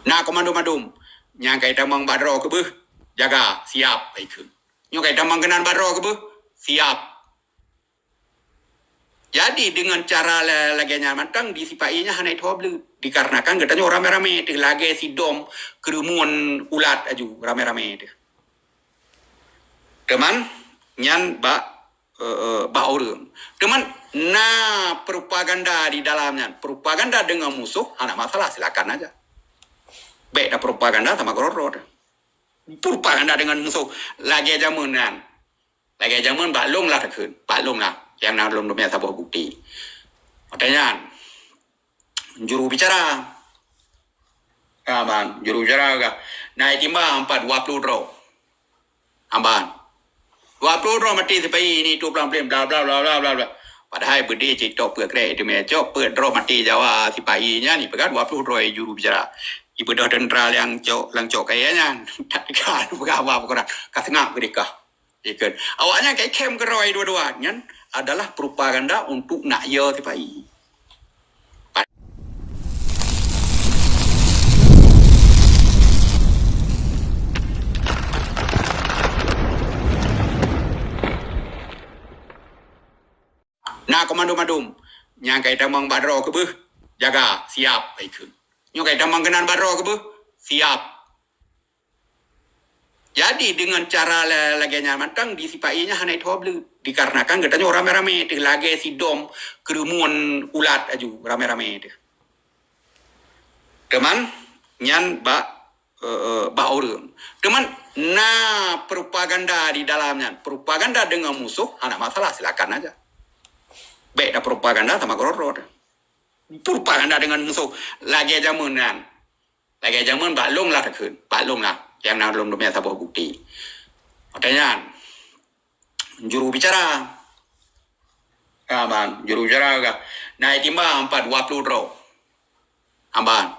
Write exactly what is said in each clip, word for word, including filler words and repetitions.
Na komando mandum, nyang ka itamong bak droe keubeuh, jaga, siap, ikheun. Nyoe ka itamong keunan bak droe keubeuh, siap. Jadi, dengan cara la-, lagèe nyan mantong, di sipa-i nyan hana itho bleut. Dikarenakan geutanyoe ramé-ramé teuh, lagèe sidom keureumun ulat aju, ramé-ramé teuh. Teuma nyan bak, eh, eh, bak ureueng. Teuma na propaganda di dalam nyan. Propaganda deungon musoh, hana masalah, silakan aja. Bèk tapropaganda sama keudroe-droe. Propaganda deungon musoh lagèe jameun nyan. Lagèe jameun bak lôn lah takheun, bak lôn lah. Nyang na lôn teumèe saboh bukeuti. Watèe nyan, juru bicara. Ya, ban, juru bicara ka. Na itimbang pat dua ploh droe. Amban. Dua ploh droe maté sipa-i ini tu pelan-pelan, bla, bla, bla. Padahai beudé cit tok peuet krek teumèe cok peuet droe maté Jawa sipa-i nyan, ipeugah dua ploh droe juru bicara. Ibeudôh teuntra nyang cok, nyang cok kayèe nyan. Tak teuka peugah haba peue kurang. Ka seungab keudéh kah. Ikheun. Awaknyan ka ikhém keudroe dua-dua. Nyan adalah propaganda untuk nak yo sipa-i. Na komando mandum, nyang ka itamong bak droe keubeuh, jaga, siap, ikheun. Nyoe ka itamong keunan bak droe keubeuh, siap. Jadi, dengan cara la-, lagèe nyan mantong, di sipa-i nyan hana itho bleut. Dikarenakan geutanyoe ramé-ramé teuh, lagèe sidom keureumun ulat aju, ramé-ramé teuh. Teuma nyan bak, eh, eh, bak ureueng. Teuma na propaganda di dalam nyan. Propaganda deungon musoh, hana masalah, silakan aja. Bèk tapropaganda sama keudroe-droe. Propaganda deungon musoh lagèe jameun nyan. Lagèe jameun bak lôn lah takheun, bak lôn lah. Nyang na lôn teumèe saboh bukeuti. Watèe nyan, juru bicara. Ya, ban, juru bicara ka. Na itimbang pat dua ploh droe. Amban.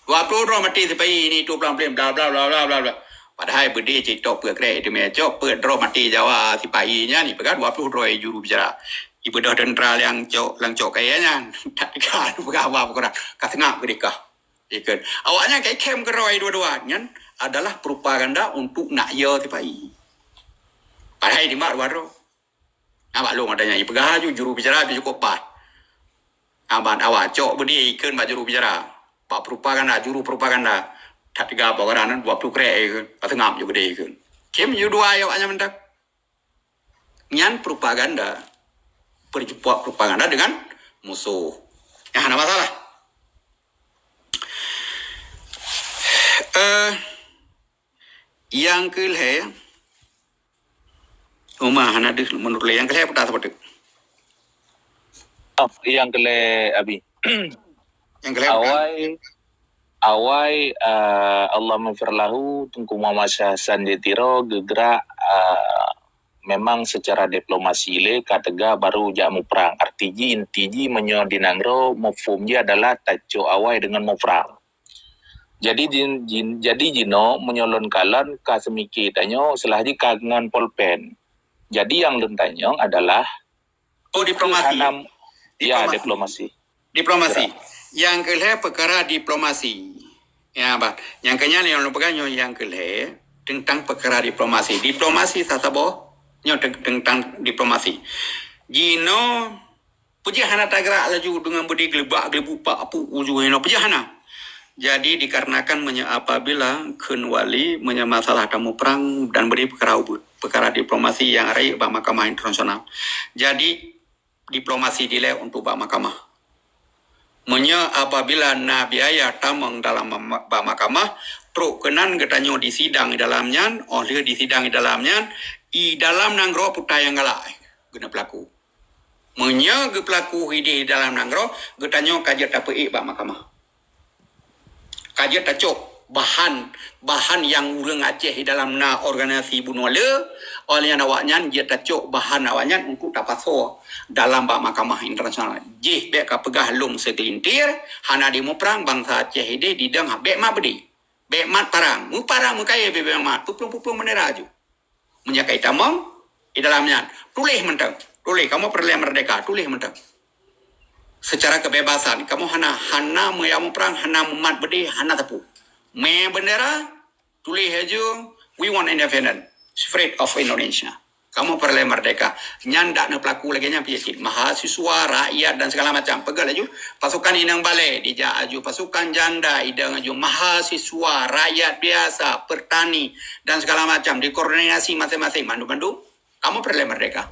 Dua ploh droe maté sipa-i ini tu pelan-pelan, bla, bla, bla. Padahai beudé cit tok peuet krek teumèe cok peuet droe maté Jawa sipa-i nyan, ipeugah dua ploh droe juru bicara. Ibeudôh teuntra nyang cok, nyang cok kayèe nyan. Tak teuka peugah haba peue kurang. Ka seungab keudéh kah. Ikheun. Awaknyan ka ikhém keudroe dua-dua. Nyan adalah propaganda untuk nak yo sipa-i. Padahai nibak dua droe. Na bak lôn watèe nyan ipeugah laju juru bicara pih cukôp paih. Amban awak cok beudé ikheun bak juru bicara. Bak propaganda, juru propaganda. That teuga bak orang nyan dua ploh krek ikheun. Ka seungab ju beudé ikheun. Khém ju dua ayok nyan mantong. Nyan propaganda. Percupak propaganda dengan musoh. Nyan hana masalah. Eh, nyang keu lhèe, Uma hana deuh meunurot lé. Nyang keu lhèe peue ta sapeue teuk? Oh, nyang keu lhèe, Abi. Nyang keu lhèe peue ta? Awai, awai, eh, Allahummaghfir lahu, Teungku Muhammad Syah Hasan di Tiro geugrak, eh, memang secara diplomasi lé ka teuga baru jak muprang. Arti jih, inti jih meunyoe di nanggroe, mafhum jih adalah tacok awai deungon muprang. Jadi jin, jin, jadi jinoe meunyoe lôn kalon ka seumike tanyoe, seulah jih ka ngon polpen. Jadi nyang lôn tanyong adalah, oh, diplomasi. Keuhanam, ya, diplomasi. Diplomasi. Diplomasi. Nyang keu lhèe peukara diplomasi. Ya, bah. Nyang keu nyan nyang lôn peugah nyoe nyang keu lhèe teuntang peukara diplomasi. Diplomasi sasaboh nyoe teu-, teuntang diplomasi. Jinoe peujeuet hana tagarak laju deungon beudé geuleubak geuleubuk pak apuk uju hinoe peujeuet hana. Jadi dikarenakan meunyoe apabila kheun wali meunyoe masalah tamuprang dan beudé peukara ubeut, peukara diplomasi nyang rayeuk bak mahkamah internasional. Jadi diplomasi dilèe untuk bak mahkamah. Meunyoe apabila na biaya tamong dalam ma-, bak mahkamah, trok keunan geutanyoe disidang di dalam nyan, óh lheueh disidang di dalam nyan, i dalam nanggroe peue ta nyang galak, eh, geuneuk peulaku. Meunyoe geupeulaku idéh dalam nanggroe, geutanyoe ka jeuet tapeuék bak mahkamah. Ka jeuet tacok bahan, bahan nyang ureuëng Aceh di dalam na organisasi bunoe le, óh lheueh nyan awaknyan jeuet tacok bahan awaknyan untuk tapasoe dalam bak mahkamah internasional. Jih bék kapeugah lôn seugelintir, hana dimuprang bansa Aceh idéh didong, bék mat beudé. Bék mat parang, meuparang meukayée bék, bék mat, peuplueng-peuplueng bendera aju. Meunyoe ka itamong di dalam nyan, tuléh mantong. Tuléh, kamoe peureulée meurdeka, tuléh mantong. Seucara keubebasan, kamoe hana, hana meuyamu prang, hana meumat beudé, hana teupeu. Mé bendera, tuléh laju, "We want independence, spirit of Indonesia." Kamoe peureulée merdeka. Nyan dak neupeulaku lagée nyan pih cit. Mahasiswa, rakyat dan segala macam. Peugah laju, pasukan inong balée dijak laju, pasukan janda idong laju, mahasiswa, rakyat biasa, petani dan segala macam, dikoordinasi masing-masing mandum-mandum. Kamoe peureulée merdeka.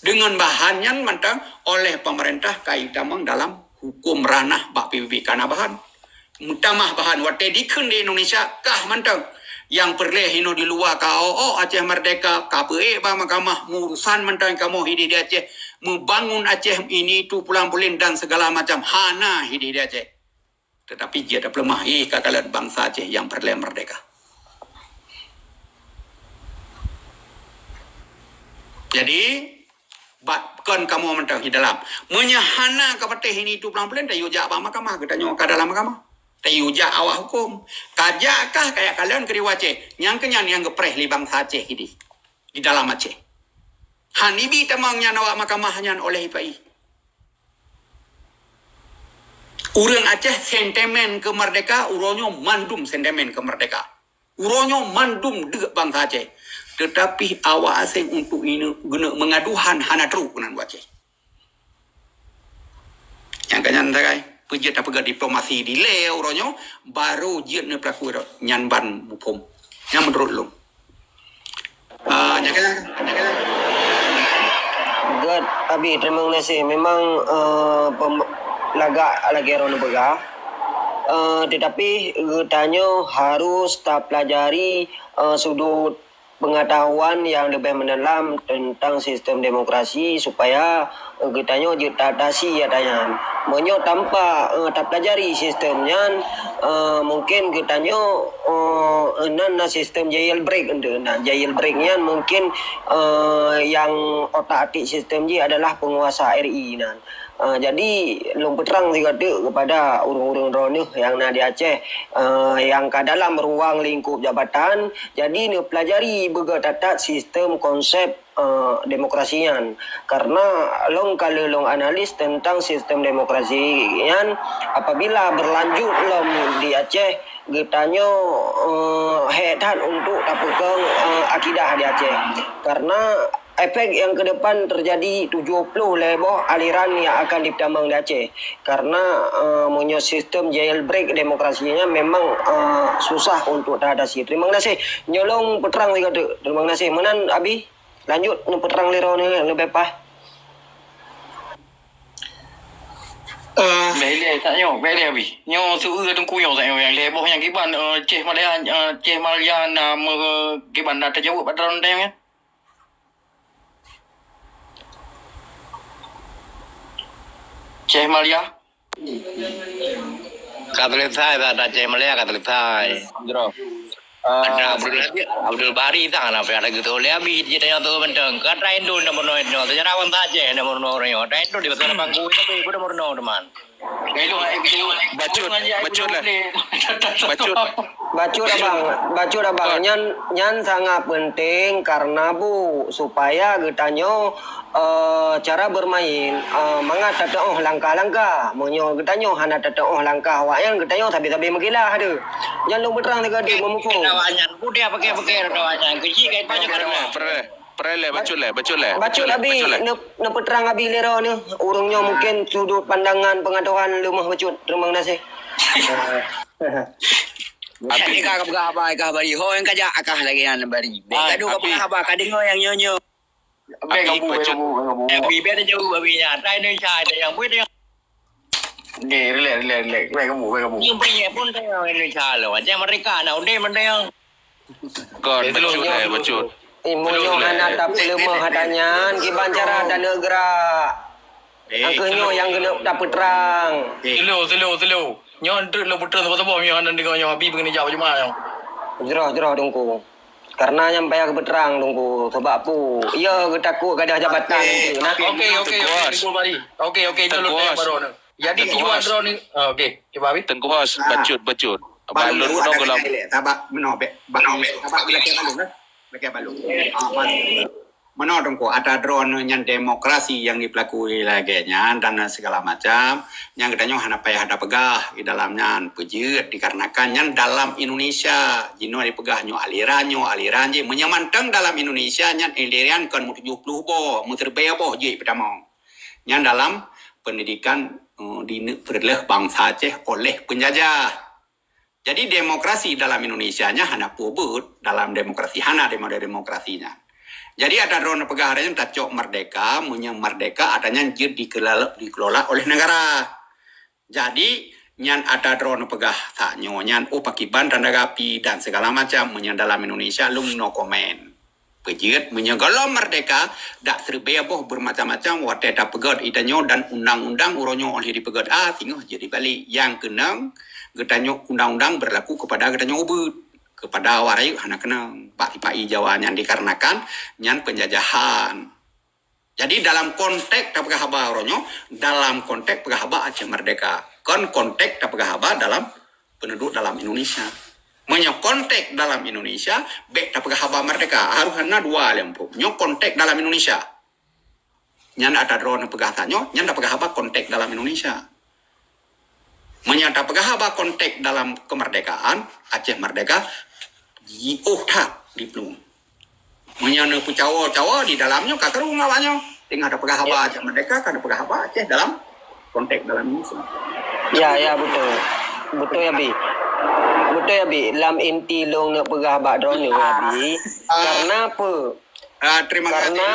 Deungon bahan nyan mantong oleh pemerintah ka itamong dalam hukum ranah bak P B B kana bahan. Meutamah bahan watée dikheun di Indonesia kah mantong. Nyang peureulée hinoe di luwa ka ôk-ôk Aceh merdeka, ka peuék bak mahkamah, meurusan mantong kamoe hideh di Aceh, meubangun Aceh ini tu pulang pulin dan segala macam hana hideh di Aceh. Tetapi jeuet tapeuleumah, eh, ka kalon bansa Aceh nyang peureulée merdeka. Jadi, bak kon kamoe mantong di dalam. Meunyoe hana ka patéh ini tu pulang pulin, tayue jak bak mahkamah, geutanyoe ka dalam mahkamah. Tayue jak awak huköm. Ka jak kah, ka jak kalon keu di Aceh. Nyang keu nyan nyang geupreh lé bansa Aceh hideh di dalam Aceh. Han ibi tamong nyan awak mahkamah nyan oleh I P A I. Ureuëng Aceh sentimen keu merdeka, uroe nyoe mandum sentimen keu merdeka. Uroe nyoe mandum deuk bansa Aceh. Tetapi awak asing untuk ini geuneuk meugaduhan hana trok keunan u Aceh. Nyang ka nyan sagai, peue jeuet tapeugah diplomasi dilée uroe nyoe, barô jeuet neupeulaku nyan ban muphom. Nyan meunurot lôn. Ah, nyang ka nyan, nyang ka nyan. Good, Abi, terima kasih. Memang, eh, pem-, lagak lagée droeneuh peugah. Eh, tetapi geutanyoe harus tapelajari, eh, sudut pengetahuan yang lebih mendalam tentang sistem demokrasi supaya, eh, geutanyoe jeuet taatasi ata nyan. Meunyoe tanpa, eh, tapelajari sistem nyan, eh, mungkin geutanyoe, eh, nan na sistem jailbreak entu. Nah, jailbreak nyan mungkin, eh, yang otak-atik sistem jih adalah penguasa R I nan. Ah, jadi, lôn peutrang sigoe teuk keupada ureuëng-ureuëng droeneuh nyang na di Aceh, ah, nyang ka dalam ruang lingkup jabatan, jadi neupelajari beugöt that-that sistem konsep, ah, demokrasi nyan. Karena lôn ka lheueh lôn analis tentang sistem demokrasi nyan, apabila berlanjut lom di Aceh, geutanyoe, eh, hék that untuk tapeukong, eh, akidah di Aceh. Karena efek yang ke depan terjadi tujuh puluh lhée boh aliran yang akan ditamong di Aceh. Karena, eh, meunyoe sistem jailbreak demokrasinya memang, eh, susah untuk teratasi. Terima kasih. Nyoe lôn peutrang sigoe teuk. Terima kasih. Meunan, Abi, lanjut neupeutrang lé droeneuh leubeh paih. Eh, bèk ilèe that nyoe, bèk ilèe, Abi. Nyoe seu-eu teungku nyoe that nyoe nyang lhée boh nyang kiban, eh, Ceh Malia, eh, Ceh Malia na me-, kiban na teujaweueb bak droeneuh nyan. Ceh Malia. Ka selesai dah, dah Ceh Malia ka selesai. Jroh. Ah, ada Abdul, Abdul Bari tang lah, ada gitu oleh Abi, dia tanya tu benteng. Kata Indo nak bunuh Indo, sejarah orang tak Ceh nak bunuh orang Indo. Kata Indo di pasal bangku, tapi bunuh bunuh teman. Bacut, bacut lah. Bacut. Bacut abang, bacut abang. Nyan, nyan sangat penting karena bu, supaya geutanyoe, eh, cara bermain, eh, mangat tateuoh langkah-langkah. Meunyoe geutanyoe hana tateuoh langkah awaknyan, geutanyoe sabe-sabe meukilah tu. Nyan lôn peutrang sigoe teuk meumukong. Awaknyan, bu dia pakai-pakai awaknyan. Keuji ka itu je. Peureulèe, bacut lé, bacut lé, bacut lé, Abi, bacut lé. Neu-, neupeutrang Abi lé droeneuh. Ureuëng nyoe mungkin sudut pandangan pengetahuan leumoh bacut. Terima kasih. Abi. Ka peugah haba, ka haba. Ho nyang ka jak akah lagèe nyan bari. Bèk gadoh ka peugah haba, ka deungö nyang nyoe-nyoe. Bèk gabu, bèk gabu, bèk gabu. Abi, bèk jauh, Abi nyan. Tai Indonesia, tai nyang bui, tai nyang. Okey, relax, relax, relax. Bèk gabu, bèk gabu. Nyang bri pun tai Indonesia lo. Macam mereka nak udép, macam nyang Kon, eh, bacut, eh, bacut. Eh, meunyoe hana tapeuleumah ata nyan, kiban cara taneuk geurak. Eh, angkeuh nyoe nyang keuneuk tapeutrang. Eh. Slow, slow, slow. Nyoe treuk lôn peutrang saboh-saboh, nyoe hana deungö nyoe, Abi beungoh jak bak jeumaah nyoe. Jroh, jroh, Teungku. Karena nyan payah geupeutrang, Teungku. Sebab peue? Iya, geutakot gadoh jabatan tu, nah. Okey, okey, okey, Teungku Bari. Okey, okey, nyoe lôn tanya baroe nyoe. Jadi tujuan droe ni, ah, okey. Cuba, Abi. Teungku Hos, bacut, bacut. Balon tu dalam. Sabar, meunoe, bèk. Sabar, lakèe balon, eh. Lakèe balon. Ah, balon. Meunoe Teungku, ata droeneuh nyan demokrasi nyang jipeulakui lagée nyan dan segala macam, nyang geutanyoe hana payah tapeugah di dalam nyan peujeuet, dikarenakan nyan dalam Indonesia. Jinoe jipeugah nyoe aliran, nyoe aliran jih. Meunyoe mantong dalam Indonesia nyan aliran kon meutujoh ploh boh, meusiribée boh jih peutamong. Nyan dalam pendidikan, eh, di ne-, peureuleueh bansa Aceh oleh penjajah. Jadi demokrasi dalam Indonesia nyan hana peue beuet dalam demokrasi, hana demo-, demokrasi nyan. Jadi ata droeneuh peugah ata nyan tacok merdeka, meunyoe merdeka ata nyan jeuet dikelola, dikelola oleh negara. Jadi nyan ata droeneuh peugah tanyoe nyan, oh pakriban tanda api dan segala macam, meunyoe dalam Indonesia lôn no comment. Peujeuet meunyoe gohlom merdeka, dak siribée boh bermacam-macam watée tapeugét geutanyoe dan undang-undang uroe nyoe oleh dipeugét, ah, singoh jeuet dibalik. Nyang keunong geutanyoe undang-undang berlaku kepada geutanyoe ubit, kepada awak rayeuk hana keunong. Bak sipa-i Jawa nyan dikarenakan nyan penjajahan. Jadi dalam konteks tapeugah haba uroe nyoe, dalam konteks peugah haba Aceh Merdeka. Kon konteks tapeugah haba dalam penduduk dalam Indonesia. Meunyoe konteks dalam Indonesia, bék tapeugah haba merdeka. Harus hana dua lempok. Nyoe konteks dalam Indonesia. Nyan ata droeneuh peugah tanyoe, nyan tapeugah haba konteks dalam Indonesia. Meunyoe tapeugah haba konteks dalam kemerdekaan, Aceh Merdeka, jiôh that diplueng. Meunyoe neupucawa-cawa di dalam nyoe ka keureueng awak nyoe. Teungoh tapeugah haba Aceh Merdeka, ka tapeugah haba Aceh dalam konteks dalam Indonesia. Ya, ya, betul. Betul ya, Bi. Betul ya, Bi. Lam inti lôn nak peugah bak droeneuh ya, Bi. Ah. Karena apa? Ah, terima kasih. Karena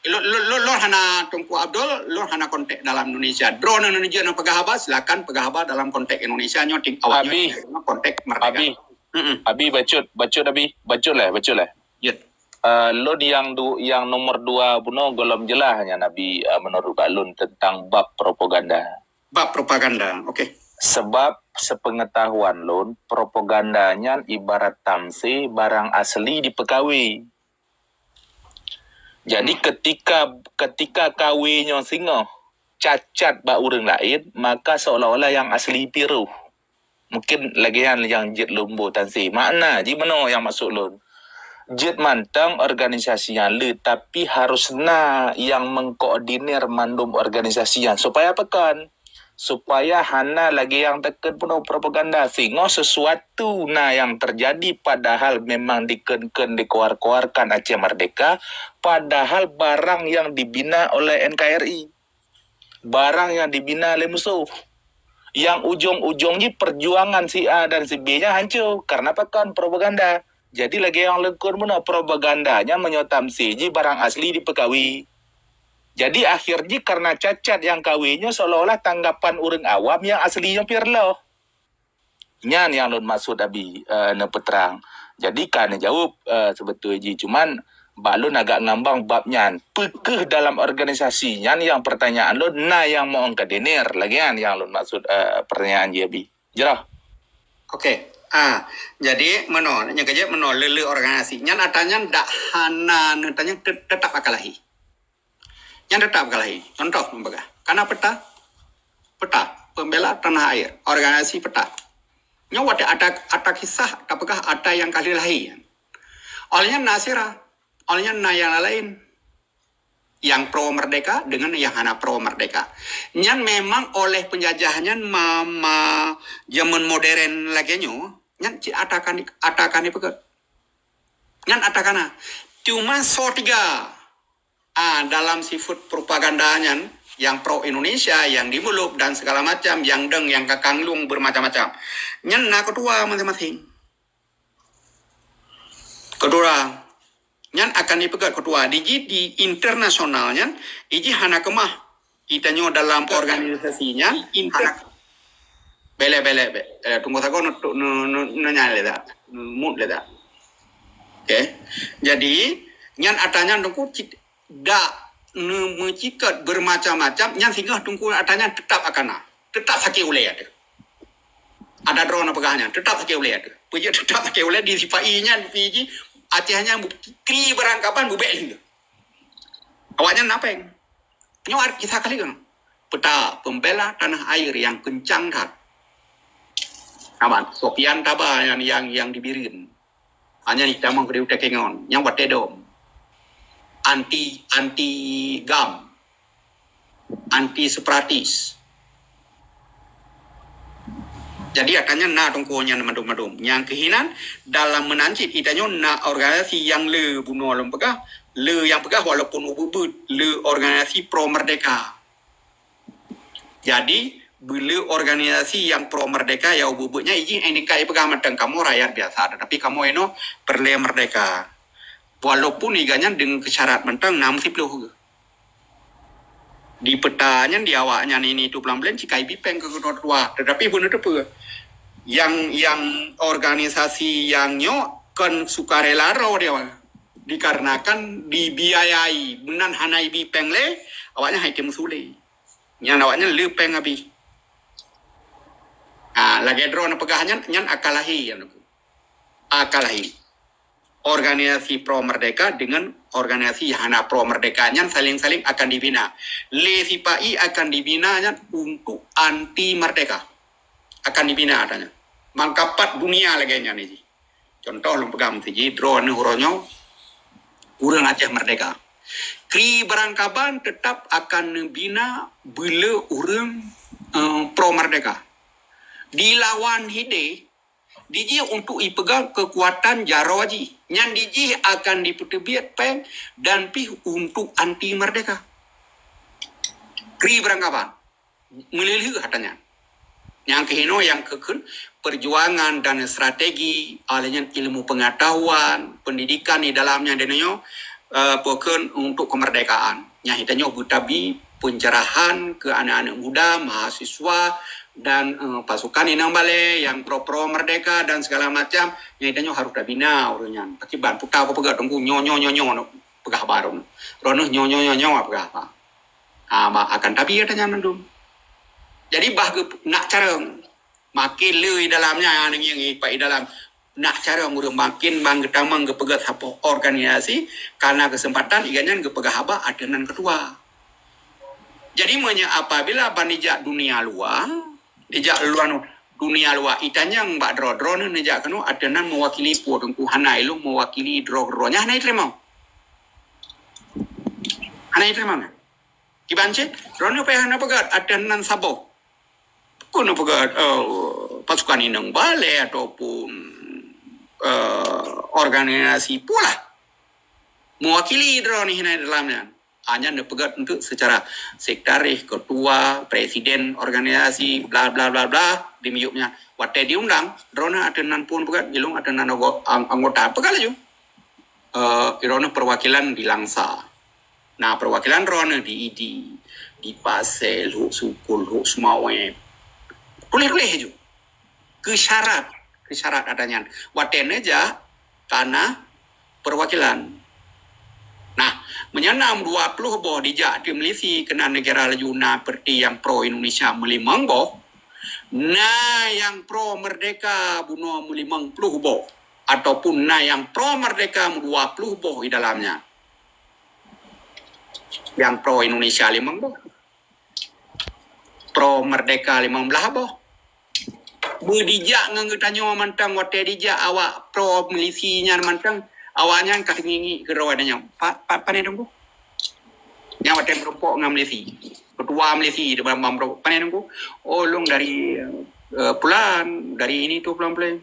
lôn, lôn, lôn, lôn hana Teungku Abdul, lôn hana konteks dalam Indonesia. Droeneuh neujeuet neupeugah haba, silakan peugah haba dalam konteks Indonesia nyoe, ting awak nyoe, konteks merdeka. Abi. Mm-mm. Abi bacut, bacut Abi, bacut lah, bacut lah. Ya. Uh, lôn yang du, yang nomor dua bunoe gohlom jeulaih nyan Abi, uh, menurut bak lôn tentang bab propaganda. Bab propaganda, okey. Sebab sepengetahuan lôn, propaganda nyan ibarat tamse barang asli dipeukawe. Jadi ketika, ketika kawe nyoe singoh cacat bak ureuëng laén, maka seolah-olah nyang asli piroh. Mungkin lagée nyan nyang jeuet lôn boh tamse. Makna jih meunoe nyang maksud lôn. Jeuet mantong organisasi nyang le, tapi harus na nyang mengkoordinir mandum organisasi nyan. Supaya apa kan? Supaya hana lagée nyang takheun peunoh propaganda. Singoh sesuatu na nyang terjadi padahal memang dikeun-keun dikeluar-keluarkan Aceh Merdeka, padahal barang nyang dibina oleh N K R I. Barang nyang dibina lé musoh. Nyang ujong-ujong jih perjuangan si A dan si B nyan hancô karena pakon propaganda. Jadi lagée nyang lengkon meunoe propaganda nyan meunyoe tamse jih barang asli dipeukawe. Jadi akhir jih karena cacat nyang kawe nyoe seolah-olah tanggapan ureuëng awam nyang asli nyoe pirloh. Nyan nyang lôn maksud Abi, eh, neupeutrang. Jadi ka neujaweueb, eh, sebetul jih. Cuman bak lôn agak ngambang bab nyan. Peukeuh dalam organisasi nyan nyang pertanyaan lôn na nyang meuong koordinir. Lagée nyan nyang lôn maksud, eh, pertanyaan jih Abi. Jroh. Okey. Ah, jadi meunoe, nyang keujeuet meunoe le-le organisasi. Nyan ata nyan dak hana neutanyong te-, tetap akan lahé. Nyan tetap akan lahé. Contoh, peugah. Kana peta? Peta. Pembela Tanah Air. Organisasi peta. Nyoe watée ata, ata kisah tapeugah ata nyang ka lahé nyan. Awaknyan na sira. Awaknyan na nyang laén. Nyang pro merdeka dengan nyang hana pro merdeka. Nyan memang oleh penjajah nyan ma, ma, zaman modern lagée nyoe, nyan cit ata kan, ata kan dipeugah. Nyan ata kana. Cuma soe tiga, ah, dalam sifat propaganda nyan, nyang pro Indonesia, nyang di Muluk dan segala macam, nyang deng, nyang ka kang lueng bermacam-macam. Nyan na ketua masing-masing. Ketua. Nyan akan dipeugét ketua. Di jih di internasional nyan, ijih hana keumah. Geutanyoe dalam organisasi nyan, hana. Belek, belek, belek. Eh, tunggu sagoe nu, nu, nu, nu nyan lé dah. Nu mut lé dah. Okey. Jadi, nyan ata nyan tunggu cit-, dak neumeucikét bermacam-macam, nyan singoh tunggu ata nyan tetap akan na. Tetap sakét ulée ateueh. Ata droe na peugah nyan, tetap sakét ulée ateueh. Peue jeuet tetap sakét ulée di sipa-i nyan, di sipa-i jih, Aceh nyan bu-, kri barang kaban bubek lé. Awaknyan na péng. Nyoe areuet kisah kali kan. Peta pembela tanah air nyang keuncang that. Aman, Sofian Taba nyang, nyang, nyang di Bireuen. Hanya di tamong keu di Utekengon, nyang watée dom. anti, anti GAM, anti separatis. Jadi, atanyan na tungku nyan madum-madum. Nyang keuhinan, dalam meunan cit, itanyoe na organisasi nyang le bunoe lôn peugah, le nyang peugah walaupun ubeubeut, le organisasi pro merdeka. Jadi, beule organisasi nyang pro merdeka nyang ubeubeut nyan ijih, eh, nika ipeugah mantong kamoe rakyat biasa, tetapi kamoe inoe peureulée merdeka. Walaupun iganyan deungon syarat mantong na meusiplôh geuh. Di peta nyan, di awaknyan ini tu pelan-pelan cikai bipeng keu keudua-dua. Tetapi beuneuteupeu, nyang, nyang organisasi nyang nyoe kon sukarela droe dia. Dikarenakan dibiayai, meunan hana ibipeng lé, awaknyan hai tém meusulé. Nyan awaknyan le peng abih. Ha, lagée droe neupeugah nyan, nyan akal lahé nyan. Akal lahé. Organisasi pro merdeka dengan organisasi hana pro merdeka nyan saling-saling akan dibina. Lé sipa-i akan dibina nyan untuk anti merdeka. Akan dibina atanyan. Mangkapat dunia lagée nyan jih. Contoh lôn peugah meusidroe neuh uroe nyoe, ureuëng Aceh Merdeka. Kri Beurangkaban tetap akan neubina beule ureuëng, eh, pro merdeka. Dilawan hideh, dijih untuk ipeugah keukuatan jaroe jih. Nyan dijih akan dipeuteubiet peng dan pih untuk anti merdeka. Kri Beurangkaban. Meuleuh-leuh atanyan. Nyang keuhinoe nyang keu-, keu perjuangan dan strategi, alheuh nyan ilmu pengetahuan, pendidikan di dalamnya dan nyoe, eh, pokon untuk kemerdekaan. Nyang itanyoe beutabi pencerahan keu aneuk-aneuk muda, mahasiswa dan, eh, pasukan inong balé nyang pro-pro merdeka dan segala macam, nyang itanyoe harus tabina ureuëng nyan. Pakiban puta ko peugah tunggu nyoe, nyoe, nyoe, nyoe, peugah baru. Ronoh nyoe, nyoe, nyoe, nyoe, peugah apa? Ha, ba-, akan tabi atanyan mandum. Jadi, bah geup-, nak carong. Makin le i dalam nyan, ngieng-ngieng pat i dalam. Nak carong ureuëng makin bang geutamong geupeugah sapoh organisasi, karena kesempatan iganyan geupeugah haba ateueh nan ketua. Jadi, meunyoe apabila ban dijak dunia luwa, dijak luwa nu-, dunia luwa itanyong bak droe-droe nyoe neujak keunoe ateueh nan mewakili peue teungku hana ilong mewakili droe-droe nyan hana iteurima. Hana iteurima. Kiban cit, droeneuh payah neupeugah ateueh nan saboh. Kon neupeugah, eh, pasukan inong balé ataupun, eh, organisasi pula. Mewakili droeneuh hina dalam nyan. Hanya neupeugah untuk secara sekretaris, ketua, presiden organisasi, bla, bla, bla, bla, di miyup nyan. Watée diundang, droeneuh ateueh nan pun peugah, ilong ateueh nan anggo-, ang-, anggota. Peugah laju. Eh, droeneuh perwakilan di Langsa. Nah, perwakilan droeneuh di Idi, di Pasé, Lhok Sukul, Lhok Seumawé. Tuléh-tuléh ju. Keu syarat, keu syarat atanyan. Watée neujak kana perwakilan. Nah, meunyoe na dua ploh boh dijak di Malaysia keunan negara laju na seperti nyang pro Indonesia meulimong boh, na nyang pro merdeka bunoe meulimong ploh boh, ataupun na nyang pro merdeka meudua ploh boh di dalamnya. Nyang pro Indonesia limong boh. Pro merdeka limong blaih boh. Beudijak ngon geutanyoe mantong, watée dijak awak pro milisi nyan mantong, awak nyan ka teungieng-ngieng keudroe nyan. Pa-, pa-, pane teungku? Nyan watée meurumpok ngon milisi. Ketua milisi di dalam meurumpok. Pane teungku? Oh, lôn dari, eh, pulan, dari ini tu pulan-pulan.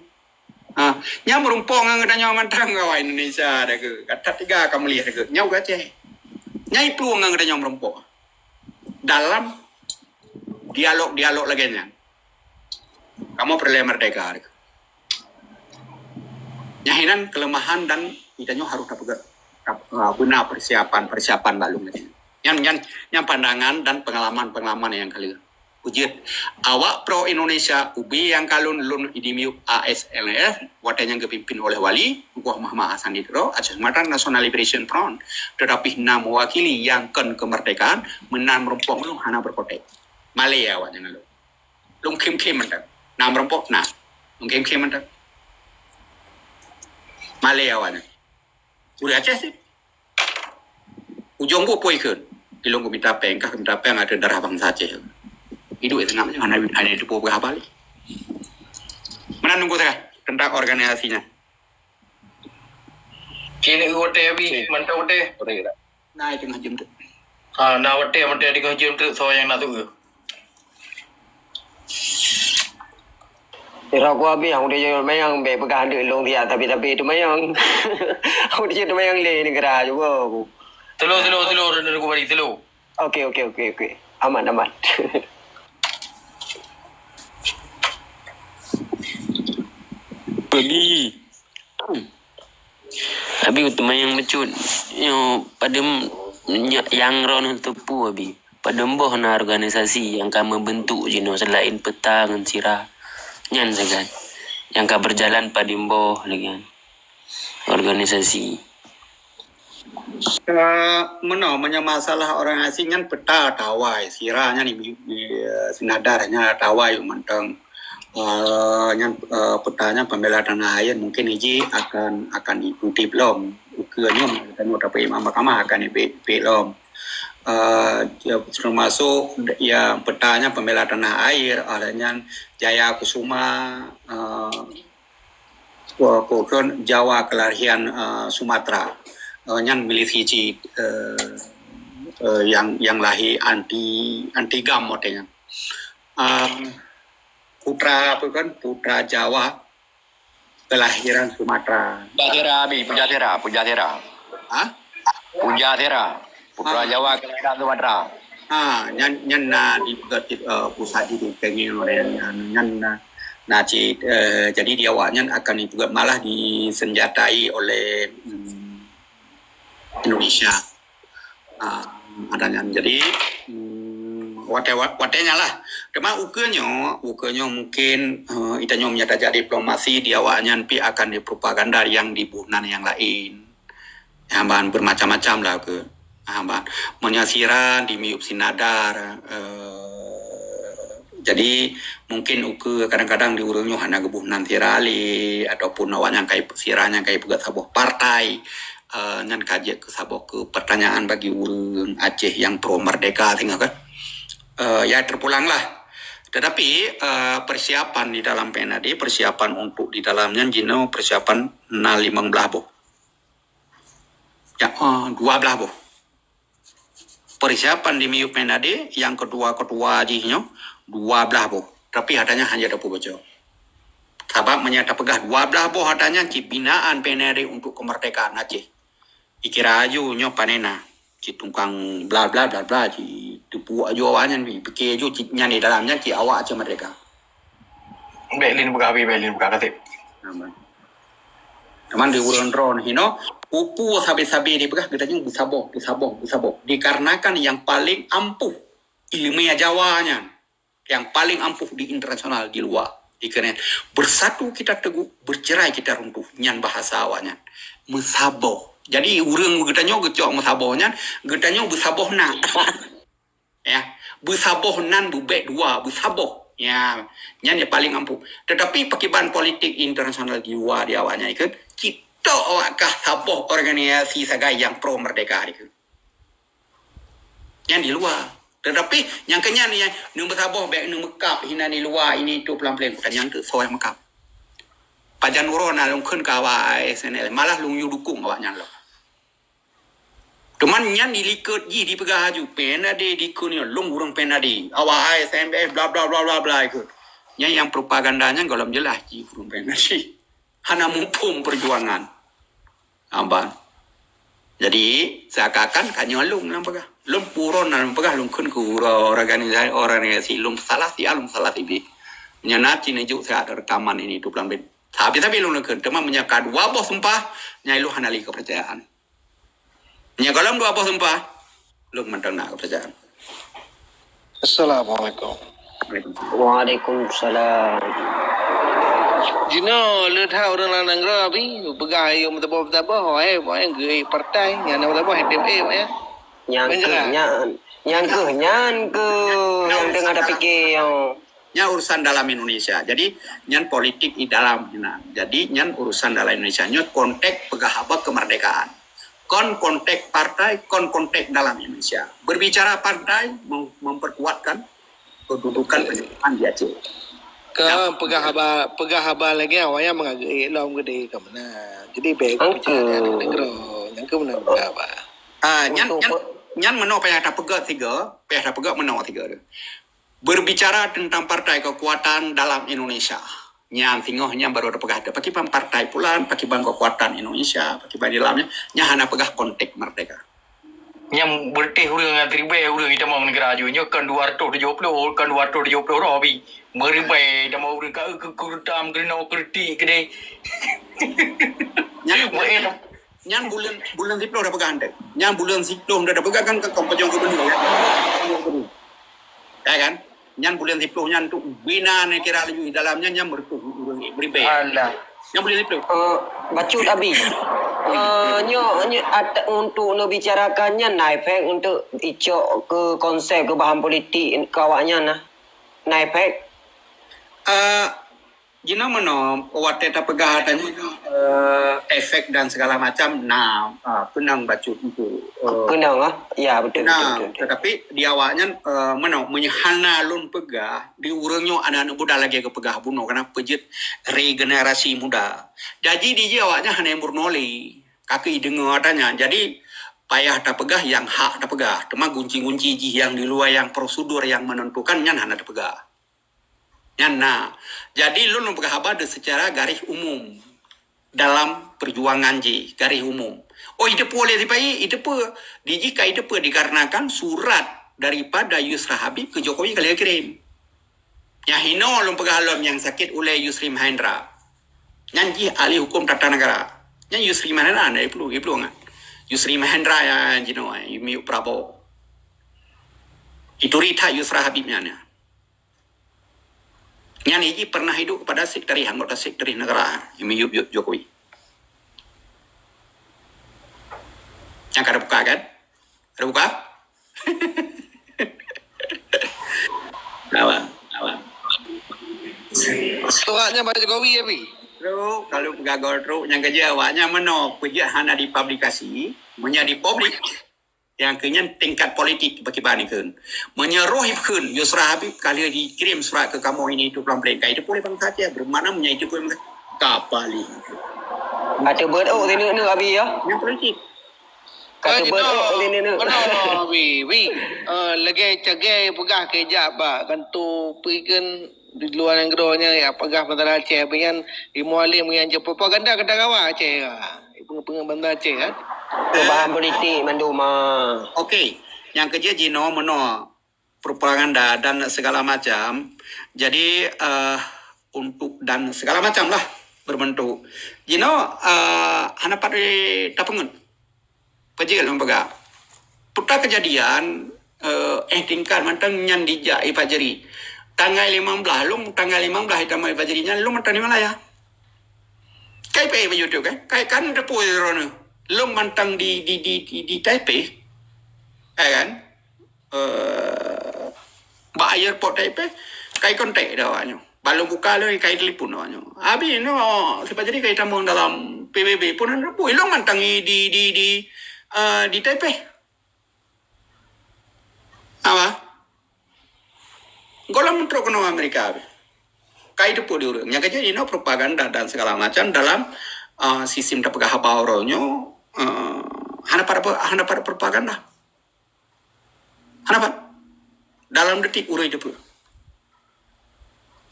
Ha, nyan meurumpok ngon geutanyoe mantong awak Indonesia dah ke. Kata tiga ka mulia dah ke. Nyan ureuëng Aceh. Nyan iplueng ngon geutanyoe meurumpok. Dalam dialog-dialog lagée nyan. Kamoe peureulée merdeka. Nyan hinan kelemahan dan geutanyoe harus tapeugah, ah, beuna persiapan-persiapan bak lom lagée nyan. Nyan, nyan, nyan pandangan dan pengalaman-pengalaman nyang ka lheueh. Peujeuet, awak pro Indonesia ubé nyang ka lôn, lôn idi miyup A S L F, watée nyang geupimpin oleh Wali, Teungku Muhammad Hasan di Tiro, Aceh Sumatera National Liberation Front, tetapi na mewakili nyang kon kemerdekaan, meunan meurumpok lôn hana berkotek. Malée awak nyan lôn. Lôn khém-khém mantong. Na meurumpok, na. Lôn khém-khém mantong. Malée awak nyan. Ureuëng Aceh cit. Ujong buet peue ikheun. Ilong geumita péng, kah geumita péng ateueh darah bansa Aceh. Iduek seungab nyoe hana, hana teupeue peugah haba lé. Meunan nunggu sagai teuntang organisasi nyan. Kini uroe teh abi, mantong teh. Na teungoh jeuem teuk. Ha, na watèe, watèe teungoh jeuem teuk, soe nyang na teuk. Ira ku habéh, aku dah jadi mayang, bèk peugah deuk lôn siat, tapi, tapi teumayang. Aku dah jadi mayang lé neugara juga aku. Slow, slow, slow, Teungku Bari, slow. Okey, okey, okey, okey. Aman, aman. Bagi. Abi teumayang bacut. Nyoe padum nyak nyang droeneuh teupeu, Abi. Padum boh na organisasi nyang ka meubeuntuk jinoe seulaén Peuta ngon Sira. Nyan sagai. Nyang ka beujalan padum boh lagèe nyan. Organisasi. Eh, meunoe, meunyoe masalah organisasi nyan Peuta tawai, Sira nyan di, di, eh, Sinadar nyan tawai mantong. Eh, nyan, eh, Peuta nyan Pembela Tanah Air mungkin iji akan, akan diikuti lom. Ukeue nyoe, tanyoe tapeuimam mahkamah akan ipi-, ipi lom. Eh, ya, termasuk ya Peuta nyan Pembela Tanah Air, ada nyan Jaya Kusuma, eh, Wa-, ko-, kon Jawa keulahèan, eh, Sumatera. Eh, nyan milisi cit, eh, eh, nyang, nyang lahé anti, anti GAM watèe nyan. Eh, putra apa kan? Putra Jawa kelahiran Sumatera. Pujatera, Abi, Pujatera, Pujatera. Ha? Pujatera, putra Ah. Jawa kelahiran Sumatera. Ha, nyan, nyan na dipeugah, eh, pusat di kenging oleh nyan, nyan na, na cit, eh, jadi di awak nyan akan dipeugah malah disenjatai oleh, hmm, Indonesia. Ah, ada nyan. Jadi, hmm, watèe, watèe nyan lah. Cuma ukeue nyoe, ukeue nyoe mungkin, eh, itanyoe meunyo tajak diplomasi di awak nyan pih akan dipropaganda nyang dibunan nyang laén. Nyang ban bermacam-macam lah ke. Ah, ban. Meunyo Sira di miyup Sinadar, eh, jadi mungkin ukeue kadang-kadang di ureueng nyoe hana geuboh nan Sira lé, ataupun awak nyan kai, Sira nyan kai peugah saboh partai, eh, nyan ka jeuet keu saboh keu pertanyaan bagi ureueng Aceh nyang pro merdeka singoh kan. Eh, ya terpulang lah. Tetapi, eh, persiapan di dalam P N A D, persiapan untuk di dalam nyan jinoe persiapan na limong blah boh. Ya, eh, dua blah boh. Persiapan di miyup P N A D, nyang keudua-keudua jih nyoe, dua blah boh. Tapi ata nyan hana tapeubaca. Sabab meunyo tapeugah dua blah boh ata nyan cit binaan P N A D untuk kemerdekaan Aceh. Ikira aju nyoe panena. Cit tukang bla bla bla bla, cit teupuek aju awak nyan, pikir aju cit nyan di dalam nyan cit awak Aceh merdeka. Bèk lé peugah, bèk lé peugah, ka sép. Aman. Teuma di ureueng droeneuh hino, peue-peue sabe-sabe dipeugah geutanyoe beusaboh, beusaboh, beusaboh. Dikarenakan nyang paleng ampuh ileumèe Jawa nyan, nyang paleng ampuh di internasional, di luwa. Dikarenakan bersatu kita teguh, bercerai kita runtuh. Nyan bahasa awak nyan. Meusaboh. Jadi ureueng geutanyoe geucok meusaboh nyan, geutanyoe beusaboh na. Ya, beusaboh nan beubèk dua, beusaboh. Ya, nyan nyang paleng ampuh. Tetapi pakiban politik internasional di luwa di awak nyan ikheun, cit tok awak kah saboh organisasi sagai nyang pro merdeka ikheun. Nyan di luwa. Tetapi nyang keu nyan nyang neumeusaboh bèk neumeukab hinan di luwa ini itu pelan-pelan. Bukan nyan tu soe meukab. Pajan uroe na lôn kheun keu awak A S N L, malah lôn yue dukung awak nyan lom. Teuma nyan di likot jih dipeugah aju, P N A D dikheun nyoe, lôn ureueng P N A D. Awak A S M F bla bla bla bla bla ikheun. Nyan nyang propaganda nyan gohlom jeulaih jih ureueng P N A D. Hana muphom peujuangan. Aban. Jadi, seakan-akan ka nyoe lôn nyang peugah. Lôn pura na lôn peugah, lôn kheun keu ura-, organisasi, organisasi lôn salah siat, lôn salah sibéh. Nyan na cit neujok siat rekaman ini tu pelan-pelan. Tapi, tapi lôn kheun, teuma meunyoe ka dua boh sumpah, nyan lôn hana lé keupeurcayaan. Meunyoe gohlom dua boh sumpah, lôn mantong na keupeurcayaan. Assalamualaikum. Waalaikumsalam. Jinoe le that ureueng lam nanggroe, Abi, peugah ayeuem meusaboh-meusaboh, eh, pokoknya geuék partai, nyang na meusaboh H T M A, pokoknya. Nyang keuh nyan, nyang keuh nyan keuh nyang teungoh tapike nyoe. Nyan urusan dalam Indonesia. Jadi, nyan politik di dalam. Nah, jadi, nyan urusan dalam Indonesia. Nyoe konteks peugah haba kemerdekaan. Kon konteks partai, kon konteks dalam Indonesia. Berbicara partai, mem-, memperkuatkan kedudukan pendidikan di Aceh. Ka peugah haba, peugah haba lagèe awaknyan meungagai lom geude ka meunan. Jadi, bèk bicara nanggroe. Nyang keuh meunan peugah haba. Ah, nyan, nyan, nyan meunoe payah tapeugah tiga, payah tapeugah meunoe tiga tu. Berbicara tentang partai kekuatan dalam Indonesia. Nyan singoh nyan baru tapeugah tu. Pakriban partai pulan, pakriban kekuatan Indonesia, pakriban dalam nyan, nyan hana peugah konteks merdeka. Nyang beureutéh ureuëng nyang ribée ureuëng jitamong neugara ju nyoe kan dua ratus tujuh puluh, kan dua ratus tujuh puluh roh bi. Meuribée tamong ureuëng ka keu keutam keunoe kritik keudeh. Nyan, nyan buleuen, buleuen siplôh dah peugah ante. Nyan buleuen siplôh dah peugah kan ke kompojong gubernur ya. Ya kan? Nyan buleuen siplôh nyan tu bina neukira laju dalam nyan, nyan meureutuh ureuëng meuribée. Alah. Nyan buleuen siplôh. Eh, bacut Abi. Eh, nyoe, nyoe at-, untuk neubicarakan nyan na efek untuk icok ke konsep ke bahan politik ke awaknyan nah. Na efek. Eh, jinoe meunoe watée tapeugah tanya, eh, efek dan segala macam na, eh, peunang bacut untuk, eh, peunang ah. Ya, betul, betul, betul, betul. Tetapi di awaknyan, eh, meunoe meunyoe hana lôn peugah, di ureuëng nyoe aneuk-aneuk muda lagée geupeugah bunoe kana peujeuet regenerasi muda. Jadi di jih awaknyan hana meurunoe lé. Ka keuh deungoe ata nyan. Jadi payah tapeugah nyang hak tapeugah. Teuma gunci-gunci jih nyang di luwa nyang prosedur nyang menentukan nyan hana tapeugah. Nyan na. Jadi lôn peugah haba de secara garis umum. Dalam perjuangan jih, garis umum. Oh, iteupeue lé sipai, iteupeue. Di jih ka iteupeue dikarenakan surat daripada Yusra Habib ke Jokowi ka lheueh kirém. Nyang hinoe lôn peugah lom nyang sakét ulée Yusri Mahendra. Nyan jih ahli hukum tata negara. Nyan Yusri Mahendra na iplu, iplu ngat. Yusri Mahendra ya jinoe, miyueb Prabowo. Ituri that Yusra Habib nyan ya. Nyan jih pernah hidup kepada sekretaris, anggota sekretaris negara, miyueb Jokowi. Nyang ka buka kan? Ada buka? Awak, awak. Suratnya pada Jokowi ya, Bi? Truk, kalau peugah gol truk, nyang kerja awaknya meno, peujeuet hana dipublikasi, meunyo dipublik, nyang keu nyan tingkat politik bagi bani kheun. Meunyo roh ikheun, Yusra Habib ka lheueh dikirim surat ke kamoe ini itu pelan-pelan. Ka itu pulih bangsa Aceh, bermakna meunyo itu pun ka paling. Ada beut oh, sini ni, Abi ya? Yang politik. Kata beut oh, ini ni. Benar, Wi, Wi. Eh, lagée cagai peugah keu jak bak kanto pikeun di luwa nanggroe nyan ya peugah masalah Aceh, tapi nyan di Mualem nyan je propaganda kata gawa Aceh ya. Pengen-pengen banda Aceh kan. Perubahan politik mandum ah. Okey, nyang kerja jinoe menoe propaganda dan segala macam. Jadi eh, untuk dan segala macam lah berbentuk. Jinoe eh, hana pat tapeungeut. Pajék lôn peugah. Peue kejadian eh, eh tingkat mantong nyan dijak Ifajri. Tanggai limong blaih, lôn tanggai limong blaih itamong Ifajri nyan lôn mantong di Malaya. Kai payah bak YouTube kan? Kai kan teupeue droeneuh. Lôn mantong di di di di, di Taipei. Hai kan? Eh, bak airport Taipei, kai kontak dah awaknyoe. Balum buka lé kai telepon awaknyoe. Abi no, siapa jadi kai tamong dalam P B B pun ada pun ilong mantang di di di uh, di Taipei. Apa? Golam truk kena Amerika abi. Kai teupeue di ureuëng. Nyang kerja inoe propaganda dan segala macam dalam uh, sistem tapeugah haba uroe nyoe uh, hana pada hana pada propaganda. Hana pat. Dalam detik ureuëng teupeue.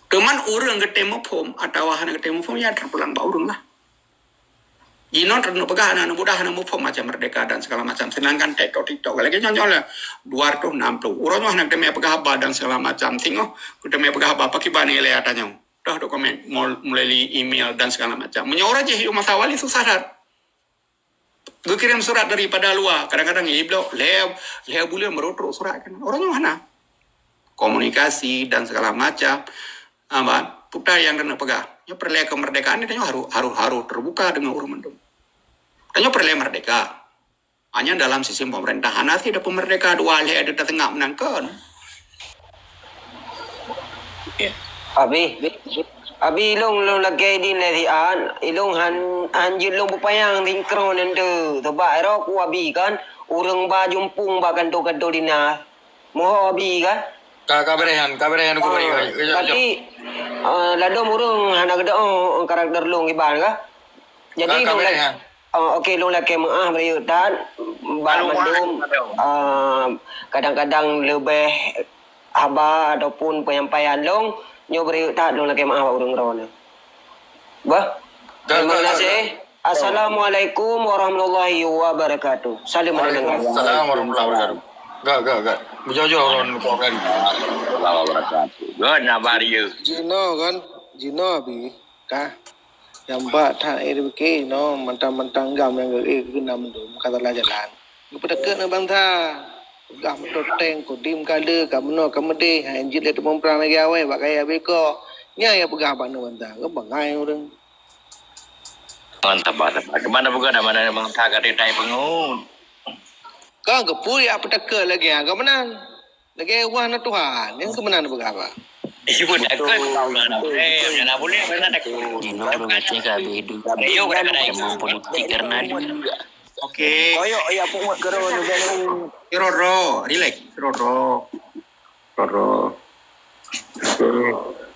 Teuma ureuëng geutem muphom atawa hana geutem muphom ya terpulang bak ureuëng lah. Jinoe teungoh peugah anak muda hana muphom macam merdeka dan segala macam. Sedangkan TikTok TikTok lagi nyoe lah dua ratus enam puluh. Ureuëng nyoe hana geutem peugah haba dan segala macam. Singoh geutem peugah haba pakai bani lé atanyoe. Dah dokumen mulai email dan segala macam. Meunyoe ureuëng jih yuk masa wali susah that. Geukirém surat daripada luwa, kadang-kadang iblok lhée lhée buleuen baru trok surat kan. Ureuëng nyoe hana komunikasi dan segala macam. Apa putar yang kena peugah. Nyoe perlée kemerdekaan itu nyoe harus harus harus terbuka dengan ureuëng mandum. Dan nyoe perlée merdeka. Hanya dalam sistem pemerintahan nanti ada pemerdeka dua lhée ada tengah menangkan. Abi, abi ilong ilong lagée di nasihat, ilong han han jeuet long bupayang singkron ente. Sebab ero ku abi kan, ureuëng ba jumpung ba kanto-kanto dinas. Moho abi kan? Ka ka berehan, ka berehan ku beri. Tapi uh, ladom ureuëng hana gedoe karakter long iban ka. Jadi ka, ka berehan. Uh, oke long lakée meuah beri tan. Bak mandum, ah, kadang-kadang leubeh haba ataupun penyampaian lôn, nyoe beureuek that lôn lakée meu'ah bak ureuëng droeneuh. Bah, terima kasih. Assalamualaikum warahmatullahi wabarakatuh. Salam. Waalaikumsalam warahmatullahi wabarakatuh. Gak, gak, gak. Beujojok orang kau kan. Warahmatullahi wabarakatuh. Gak, na bario. Jinoe kan, jinoe bi kah. Nyang bak that, eh, dipike inoe mantang-mantang gam nyang geuék keu na mandum ka salah jalan. Geupeuteukeut ngon bansa. Peugah meutoe teng, kodim kale, ka meunoe ka meudeh, hai jeuet lé teumeuprang lagée awai bak kayée beko. Nyan nyang peugah bak ngon bansa, geubangai ureuëng. Mantap, mantap. Keumanö peugah dah mana bansa ka teutai peungeut. Ka geupui yak peuteukeut lagée nyan ka meunan. Lagée wah na Tuhan, nyang keumeunang neupeugah haba. Ih, pun takut. Betul, betul. Eh, jangan boleh, jangan takut. Jinoe ureuëng Aceh ka habéh hidup. Ayo, kadang-kadang. Memang politik karena dia. Oke. Koyok, ya, pungut ke roh ni, bang. Roro, relax, Roro. Roro. Oke.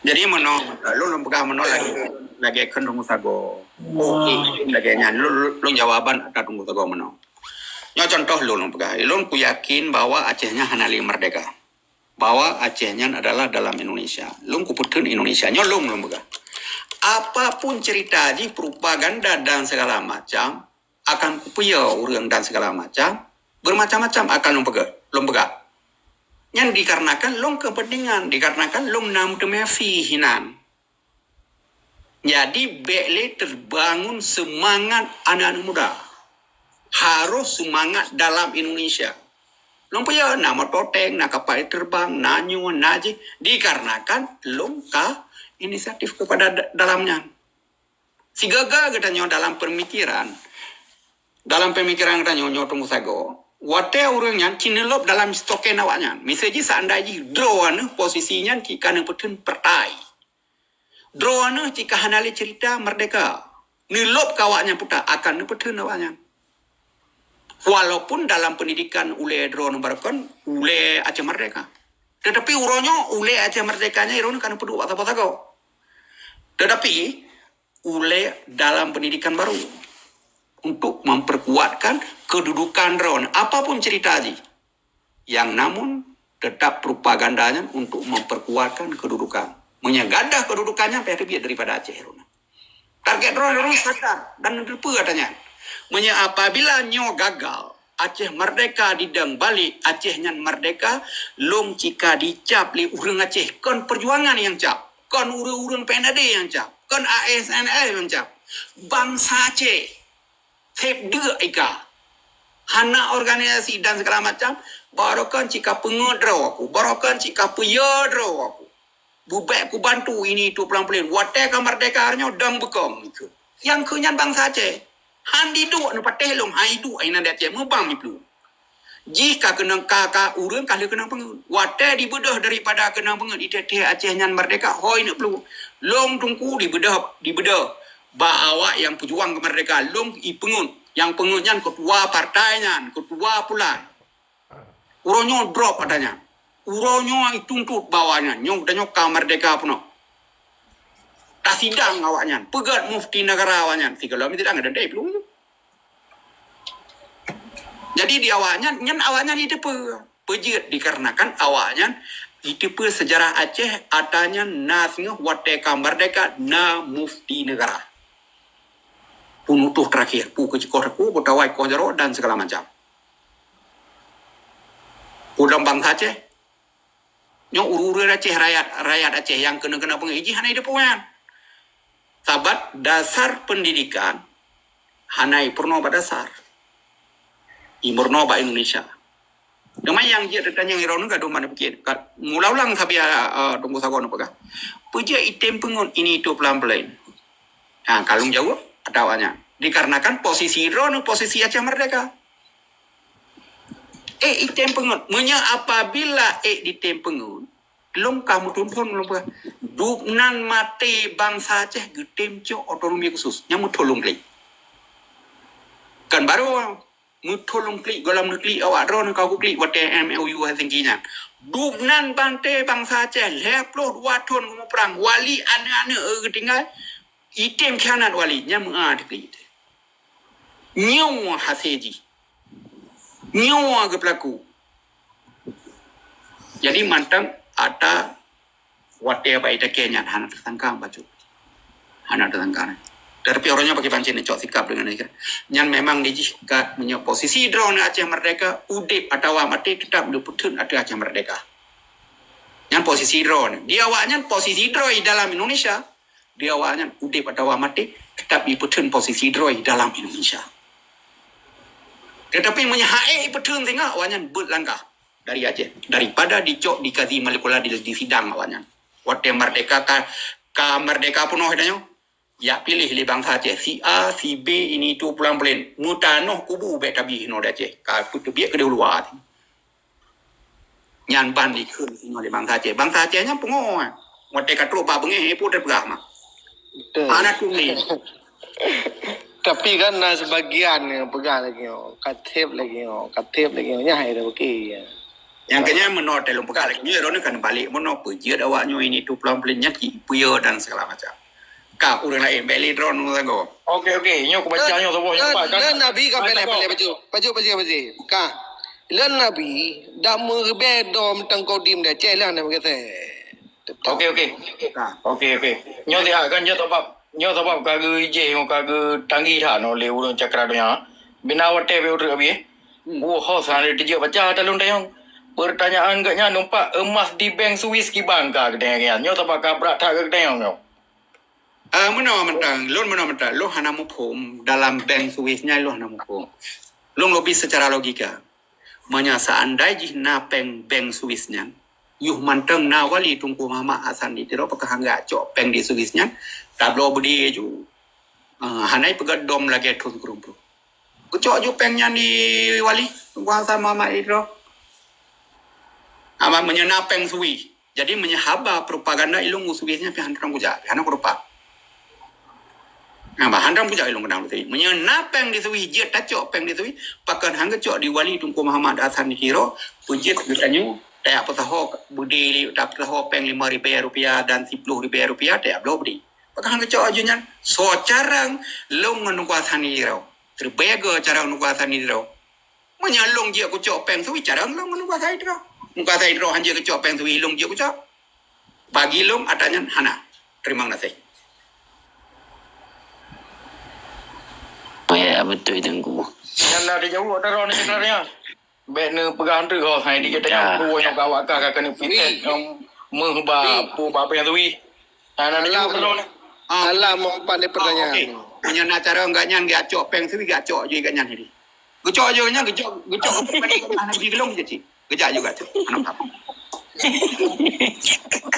Jadi, meunoe, lôn, lôn peugah meunoe lagée, lagée kheun Teungku Sagoe. Oke, lagée nyan, lôn, lôn, lôn jawaban ata Teungku Sagoe meunoe. Nyoe contoh lôn, lôn peugah. Lôn kuyakin bahwa Aceh nyan hana lé merdeka. Bahwa Aceh nyan adalah dalam Indonesia. Lôn kupeutheun Indonesia. Nyoe lôn, lôn peugah. Apapun cerita jih, propaganda dan segala macam, akan kupeuyö ureuëng dan segala macam, bermacam-macam akan lôn peugah, lôn peugah. Nyan dikarenakan lôn kepentingan, dikarenakan lôn na meuteumé fih inan. Jadi, bék lé teubangun seumangat aneuëk-aneuëk muda. Harôh seumangat dalam Indonesia. Lôn peuyö na meutoe teng, na kapal terbang, na nyoe, na jih, dikarenakan lôn ka inisiatif keupada da-, dalam nyan. Sigaga geutanyoe dalam peumikiran, dalam peumikiran geutanyoe nyoe Teungku Sagoe, watée ureuëng nyan ci neulôb dalam stoken awaknyan. Miseue jih seandai jih droeneuh posisi nyan ci ka neupeutheun partai. Droeneuh ci ka hana lé cerita merdeka. Neulôb keu awaknyan puta akan neupeutheun awaknyan. Walaupun dalam pendidikan ulée droeneuh barokon, ulée Aceh Merdeka. Tetapi uroe nyoe ulée Aceh Merdeka nyan droeneuh ka neupeuduek bak sapo-sapo. Tetapi ulée dalam pendidikan baru untuk memperkuatkan kedudukan droeneuh. Apapun cerita jih, yang namun tetap propaganda nyan untuk memperkuatkan kedudukan. Meunyoe gadoh kedudukan nyan payah teubiet daripada Aceh droeneuh. Target droeneuh, droeneuh sadar dan neuteupeue ata nyan. Meunyoe apabila nyoe gagal, Aceh Merdeka didong balek, Aceh nyan merdeka, lôn ci ka dicab lé ureuëng Aceh. Kon peujuangan nyang cap, kon ureuëng-ureuëng P N A D nyang cap, kon A S N L nyang cap. Bansa Aceh. Seb deuk ika. Hana organisasi dan segala macam, barokon ci ka peungeut droe aku, barokon ci ka peuyö droe aku. Bubek kubantu ini itu pelan-pelan. Watée ka merdeka nyoe dong beukong ikeu. Nyang keu nyan bansa Aceh. Han diduek neupatéh lom, han iduek inan di Aceh meubang miplu. Jih ka keunong ka, ka ureuëng ka lheueh keunong peungeut. Watée dibeudôh daripada keunong peungeut, itée-tée Aceh nyan merdeka, hôi neuk plu. Lôn Teungku dibeudôh, dibeudôh. Bak awak nyang peujuang keumeurdekaan, lôn ipeungeut. Nyang peungeut nyan keutua partai nyan, keutua pulan. Uroe nyoe drop ata nyan. Uroe nyoe ituntot bak awak nyan. Nyoe geutanyoe ka merdeka peunoh. Tasidang awak nyan. Peugét mufti negara awak nyan. Sigohlom sidang ada dai peulung. Jadi di awak nyan, nyan awak nyan iteupeue. Peujeuet dikarenakan awak nyan iteupeue sejarah Aceh, ata nyan na singoh watée ka merdeka na mufti negara. Peunutôh terakhir, peue keu cikoh teupeu, peue tawai koh jaroe dan segala macam. Peue dong bansa Aceh, nyoe ureuëng-ureuëng Aceh, rakyat, rakyat Aceh nyang keunong-keunong peungeut jih hana ideup nyan. Sabat dasar pendidikan hana ipeurunoe bak dasar. Imeurunoe bak Indonesia. Teuma nyang jeuet teutanyong droeneuh gadoh manö piké. Ka, meulang-ulang sabe, eh, Teungku Sagoe neupeugah. Peue jeuet item peungeut ini itu pelan-pelan. Ha, kalon jaweueb atawa nyan. Dikarenakan posisi droeneuh posisi Aceh Merdeka. Ék item peungeut. Meunyoe apabila ék ditem peungeut, lôn ka meuthôn-thôn lôn peugah. Dubnan maté bansa Aceh geutem cok otonomi khusus. Nyang meuthôn lôn klik. Kan baru meuthôn lôn klik, gohlom neuklik awak droeneuh ka kuklik watée M O U Helsinki nyan. Dubnan banté bansa Aceh lhée ploh dua thôn geumuprang, wali aneuëk-aneuëk geutinggai, item khianat wali, nyan meu'ah diklik. Nyoe hasé jih. Nyoe geupeulaku. Jadi mantong ata watée bak idakée nyan hana teusangka bacut. Hana teusangka. Tetapi orang nyoe pakai pancen cok sikap dengan mereka. Nyan memang dijih kat meunyoe posisi droe Aceh Merdeka, udeb atawa maté tetap dipeutheun ateueh Aceh Merdeka. Nyan posisi droe. Di awaknyan posisi droe dalam Indonesia, di awaknyan udeb atawa maté tetap dipeutheun posisi droe dalam Indonesia. Tetapi meunyoe hana ipeutheun singoh, awaknyan beuet langkah dari Aceh, daripada dicok di kazi molekular di, di sidang awaknyan. Watée merdeka ka, ka merdeka peunoh tanyoe, yak piléh lé bansa Aceh, si A, si B, ini itu pulang-pulen. Meutanoh kubu bék tabi hinoe di Aceh. Ka peuteubiet keudeh luwa. Nyan ban dikheun singoh lé bansa Aceh. Bansa Aceh nyan pungo. Watée ka trok bak beungéh, eh, peue teupeugah mah. Betul. Hana tuli. Tapi kan na sebagian nyang peugah lagée nyoe, ka theb lagée nyoe, ka theb lagée nyoe, nyan hai dah oke. Nyang keunyan meunoe teuh lôn peugah lagée nyoe, droeneuh kan balek meunoe peujeuet awak nyoe ini tu pulang-pulen nyan ki peue dan segala macam. Ka ureuëng laén bék lé droeneuh sagoe. Oke, oke. Nyoe kubaca nyoe saboh nyoe pat kan. Lôn Nabi ka peleh-peleh baju. Baju, baju, baju. Ka. Lôn Nabi dak meuribée dom tangkodim dah ceh lah nak meugeuseh. Oke, oke. Ka. Oke, oke. Nyoe sihat kan, nyoe sabab, nyoe sabab ka geuijeh, nyoe ka geutanggih that nyoe lé ureuëng cakra donya. Bina watée beu ureuëng habéh. Hmm. Woe, hos hana teujeuet baca talon dayong. Pertanyaan geuh nyan numpak emas di bank Swiss kiban ka geutanyoe nyan. Nyoe sabab ka brat that geutanyoe nyoe. Ah, meunoe mantong, lôn meunoe mantong, lôn hana muphom dalam bank Swiss nyan, lôn hana muphom. Lôn lobih secara logika. Meunyoe seandai jih na péng bank Swiss nyan, yuh mantong na wali Teungku Muhammad Hasan di Tiro, pakon hana geucok péng di Swiss nyan, tabloe beudé ju. Ah, hana peugah dom lagée thon keureumpok. Geucok ju péng nyan di wali, Teungku Hasan Muhammad di Tiro. Amat meunyoe na péng Swiss. Jadi meunyoe haba propaganda ilôn u Swiss nyan pih hana kujak, pih hana kurupa. Nah, bah, hana kujak ilôn keudang Swiss. Meunyoe na péng di Swiss, jeuet tacok péng di Swiss, pakon hana geucok di wali Teungku Muhammad Hasan di Tiro, peujeuet geutanyoe, tajak peusaho beudé, tajak peusaho péng lima ribée rupiah dan siploh ribée rupiah, tajak bloe beudé. Pakon hana geucok aju nyan, soe carông lôn ngon Teungku Hasan di Tiro. Teubeugoe carông Teungku Hasan di Tiro. Meunyoe lôn jeuet kucok péng Swiss, carông lôn ngon Teungku Hasan di Tiro. Teungku Hasan di Tiro han jeuet kucok péng Swiss, lôn jeuet kucok. Bagi lôn atra nyan hana. Terima kasih. Ya, betul Teungku. Nyan dah dijaweueb atra nyan. Bék neupeugah hanteu ho, hai di kita nyang kuwoe nyang ka awak ka keuneuk pitet nyang meuh ba pu ba péng Swiss. Hana dijaweueb atra nyan. Alah, meu pandai pertanyaan. Meunyoe na carông geuh nyan geucok péng Swiss, geucok jih geuh nyan tadi. Geucok jih geuh nyan, geucok, geucok ke péng Swiss, hana jih geulong je cit. Geujak juga tu. Hana apa-apa.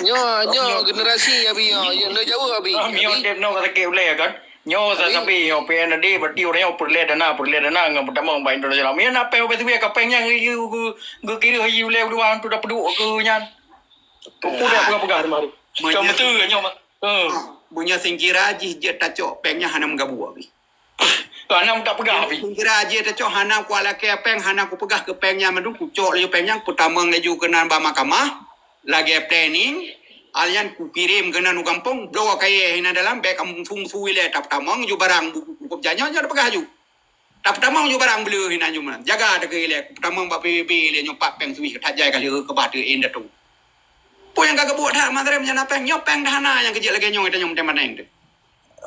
Nyoe, nyoe generasi abi nyoe, nyoe jaweueb abi. Mio dep no kata ke ulai kan. Nyoe sa sapi nyoe P N D berarti orang nyoe peureulée dana, peureulée dana ngon peutamong ba Indonesia. Mio na péng Swiss ka péng nyan geu geu kira haji ulai dua tu dah peuduek ke nyan. Pukul dah peugah-peugah tu baru. Cuma tu nyoe. Meunyoe singkira jih jeuet tacok péng nyan hana meugabu abi. Hana meutak peugah, Abi. Kira jih teucok hana kualakée péng, hana kupeugah keu péng nyan mandum, kucok laju péng nyan, kutamong laju keunan bak mahkamah, lagée planning, alian kukirém keunan u gampông, bloe kayée hinan dalam, bék kamoe musu-musu ilée, tapeutamong ju barang bu-, bu-, bu-, janyoe nyoe tapeugah ju. Tapeutamong ju barang bleu hinan ju meunan. Jaga teuka ilée, tapeutamong bak P B B ilée nyoe pat péng Swiss, that jai ka lheueh keubah teu indatu. Peue nyang ka geubuet that, Madrem, nyang na péng, nyoe péng dah hana nyang keujeuet lagée nyoe, geutanyoe meuteumé neng teuh.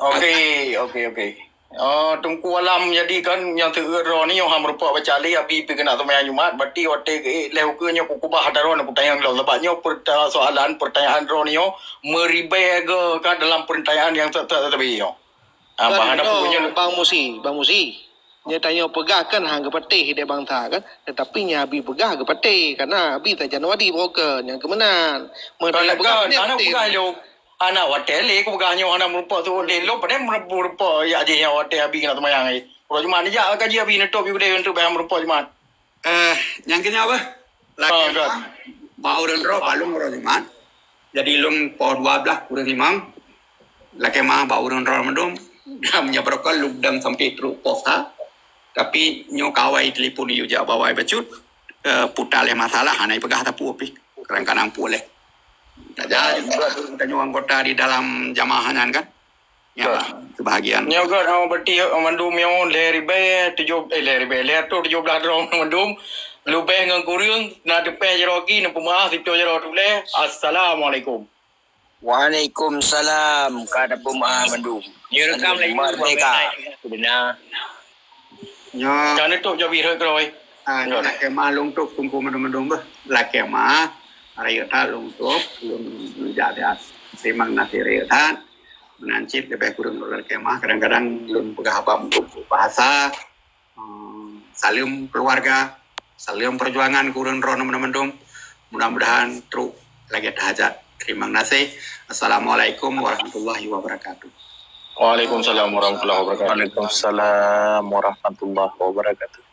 Oke, oke, oke. Oh, Teungku Alam, jadi kan nyang teueu droe ni nyoe han meurumpok baca lé, abi pih keuneuk seumayang Jumat, berarti watée geuék lhée ukeue nyoe kukubah atra droe, kutanyong lom, sabab nyoe perta-, soalan, pertanyaan droe ni nyoe meuribée geuh ka dalam pertanyaan nyang tet-tet teubi nyoe. Ah, bah, hana peue nyoe. Bang Musi, Bang Musi. Nyoe tanyoe peugah kan han geupatéh idéh bansa kan, tetapi nyang abi peugah geupatéh, karena abi ta Januari broker nyang keumeunan. Meunan peugah, hana peugah lé. Hana watée lé kupeugah nyoe hana meurumpok tu lé lom, padahai meurumpok ya jih nyang watée abi keuneuk seumayang. Uroe Jumat nijak kaji abi neutôb ju keudeh untuk bayang meurumpok Jumat. Eh, nyang keu nyoe bah. Lakée mah, bak ureuëng droe bak lôn uroe Jumat. Jadi lôn poh dua belas ureuëng imam. Lakée mah bak ureuëng droe mandum. Dan meunyoe barokon lôn dang sampai trok poh sa. Tapi nyoe kawai telepon yue jak bawai bacut. Eh, puta lé masalah hana peugah sapeue pih. Kadang-kadang puléh. Saja juga tanyoe anggota di dalam jamaah nyan kan. Ya, kebahagiaan. Nyoe göt hana berarti mandum nyoe lhèe ribèe tujoh, eh, lhèe ribèe, lhèe reutôh tujoh blah droe mandum. Leubeh ngon kureueng, na teupèh jaroe gaki, na peumaaf siploh jaroe tuléh. Assalamualaikum. Waalaikumsalam. Ka na peumaaf mandum. Nyoe rekam laju, Merdeka. Beuna. Nyoe. Ka neutôp jawi rhot keudroe. Ah, nyoe lakèe meu'ah lôn tôp kungku mandum-mandum beuh. Lakèe meu'ah, rayeuk that lôn tôp, lôn jak siat. Teurimong gaséh rayeuk that. Meunan cit leubeh kureueng lôn lakèe meu'ah. Kadang-kadang lôn peugah haba meutumpôk bahasa. Eh, saleuem keuluwarga, saleuem peujuangan keu ureueng droeneuh mandum. Mudah-mudahan trôk lagèe tahajat. Teurimong gaséh. Assalamualaikum warahmatullahi wabarakatuh. Waalaikumsalam warahmatullahi wabarakatuh. Waalaikumsalam warahmatullahi wabarakatuh.